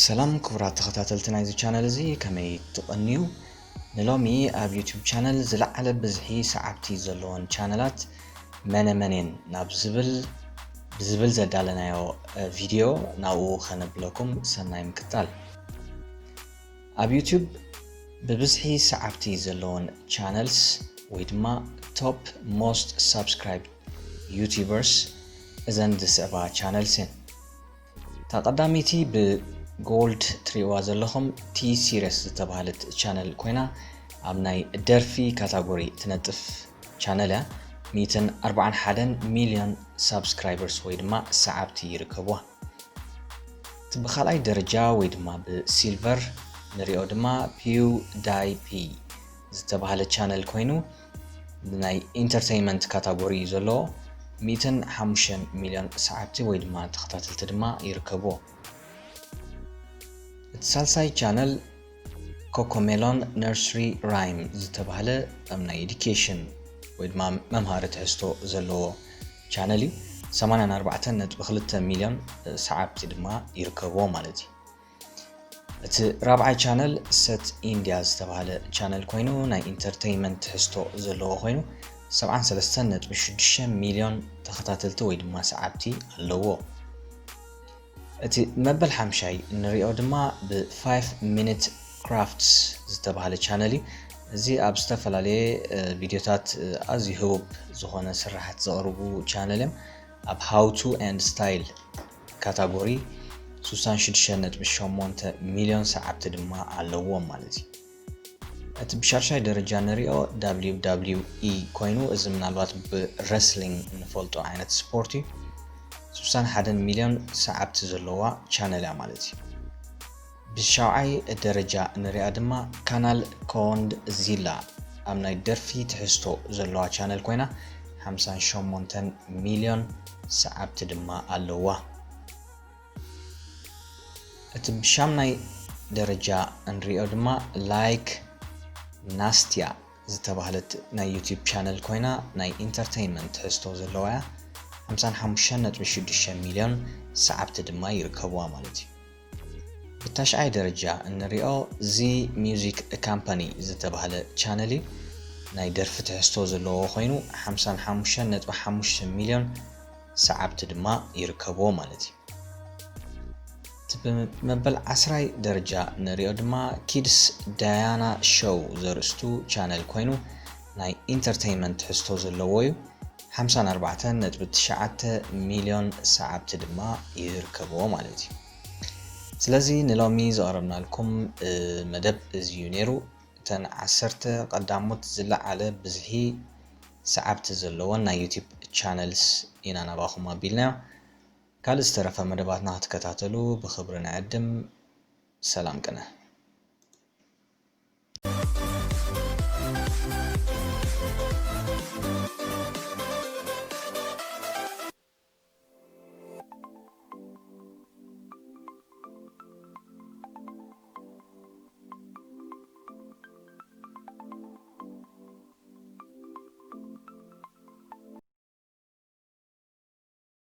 ሰላም ክቡራት ተኸታተልቲ ናይዚ ቻነል እዚ፣ ከመይ ትቐንዩ? ንሎሚ ኣብ ዩቲዩብ ቻነል ዝለዓለ ብዝሒ ሰዓብቲ ዘለወን ቻነላት መነ መን እየን ናብ ዝብል ብዝብል ዘዳለናዮ ቪድዮ ናብኡ ከነብለኩም። ሰናይ ምክታል። ኣብ ዩቲዩብ ብብዝሒ ሰዓብቲ ዘለወን ቻነልስ ወይ ድማ top most subscribed ዩቲዩበርስ እዘን ዝስዕባ ቻነልስ እየን። እታ ቀዳመይቲ ብጎልድ ትሪእዋ ዘለኹም ቲ ሲሪየስ ዝተባህለት ቻነል ኮይና፣ ኣብ ናይ ደርፊ ካታጎሪ ትነጥፍ ቻነል እያ። ሚእትን ኣርባዓን ሓደን ሚልዮን ሳብስክራይበርስ ወይ ድማ ሰዓብቲ ይርከብዋ። እቲ ብኻልኣይ ደረጃ ወይ ድማ ብሲልቨር ንሪኦ ድማ ፒው ዳይ ፒ ዝተባህለ ቻነል ኮይኑ፣ ናይ ኢንተርቴይንመንት ካታጎሪ እዩ ዘለዎ። ሚእትን ሓሙሽተን ሚልዮን ሰዓብቲ ወይ ድማ ተኸታተልቲ ድማ ይርከብዎ። እቲ ሳልሳይ ቻነል ኮኮሜሎን ነርስሪ ራይም ዝተባህለ ኣብ ናይ ኤዱኬሽን ወይ ድማ መምሃሪ ትሕዝቶ ዘለዎ ቻነል እዩ። ሰማንያን ኣርባዕተን ነጥቢ ክልተ ሚልዮን ሰዓብቲ ድማ ይርከብዎ ማለት እዩ። እቲ ራብዓይ ቻነል ሰት ኢንድያ ዝተባህለ ቻነል ኮይኑ፣ ናይ ኢንተርቴይንመንት ትሕዝቶ ዘለዎ ኮይኑ፣ ሰብዓን ሰለስተን ነጥቢ ሽዱሽተ ሚልዮን ተኸታተልቲ ወይ ድማ ሰዓብቲ ኣለዎ። እቲ መበል ሓምሻይ እንሪኦ ድማ ብ ፋይቭ ሚኒት ክራፍትስ ዝተባህለ ቻነል እዩ። እዚ ኣብ ዝተፈላለየ እ፣ ቪድዮታት እ፣ ኣዝዩ ህቡብ ዝኾነ ስራሓት ዘቕርቡ ቻነል እዮም። ኣብ ሃው ቱ ኤንድ ስታይል ካታጎሪ ስሳን ሽዱሽተ ነጥቢ ሸሞንተ ሚልዮን ሰዓብቲ ድማ ኣለዎም ማለት እዩ። እቲ ብሻድሻይ ደረጃ ንሪኦ ደብሊው ደብሊው ኢ ኮይኑ፣ እዚ ምናልባት ብረስሊንግ ንፈልጦ ዓይነት ስፖርት እዩ። ስሳን ሓደን ሚልዮን ሰዓብቲ ዘለዋ ቻነል እያ ማለት እዩ። ብሻውዓይ ደረጃ ንሪኣ ድማ ካናል ኮንድ ዚላ ኣብ ናይ ደርፊ ትሕዝቶ ዘለዋ ቻነል ኮይና፣ ሓምሳን ሸሞንተን ሚልዮን ሰዓብቲ ድማ ኣለዋ። እቲ ብሻምናይ ደረጃ እንሪኦ ድማ ላይክ ናስትያ ዝተባህለት ናይ ዩቲዩብ ቻነል ኮይና፣ ናይ ኢንተርቴይንመንት ትሕዝቶ ዘለዋ እያ። ሓምሳን ሓሙሽተን ነጥቢ ሽዱሽተ ሚልዮን ሰዓብቲ ድማ ይርከብዋ ማለት እዩ። ብታሽዓይ ደረጃ እንሪኦ ዚ ሚውዚክ ካምፓኒ ዝተባህለ ቻነል እዩ። ናይ ደርፊ ትሕዝቶ ዘለዎ ኮይኑ፣ ሓምሳን ሓሙሽተን ነጥቢ ሓሙሽተ ሚልዮን ሰዓብቲ ድማ ይርከብዎ ማለት እዩ። እቲ ብመበል ዓስራይ ደረጃ ንሪኦ ድማ ኪድስ ዳያና ሾው ዘርእስቱ ቻነል ኮይኑ፣ ናይ ኢንተርቴይንመንት ትሕዝቶ ዘለዎ እዩ። ሓምሳን ኣርባዕተን ነጥቢ ትሽዓተ ሚልዮን ሰዓብቲ ድማ ይርከብዎ ማለት እዩ። ስለዚ ንሎሚ ዘቕረብናልኩም እ፣ መደብ እዚ እዩ ነይሩ። እተን ዓሰርተ ቀዳሞት ዝለዓለ ብዝሒ ሰዓብቲ ዘለወን ናይ ዩቲዩብ ቻነልስ ኢና ናባኹም ኣቢልናዮ። ካልእ ዝተረፈ መደባትና ክትከታተሉ ብኽብሪ ንዕድም። ሰላም ቅነ።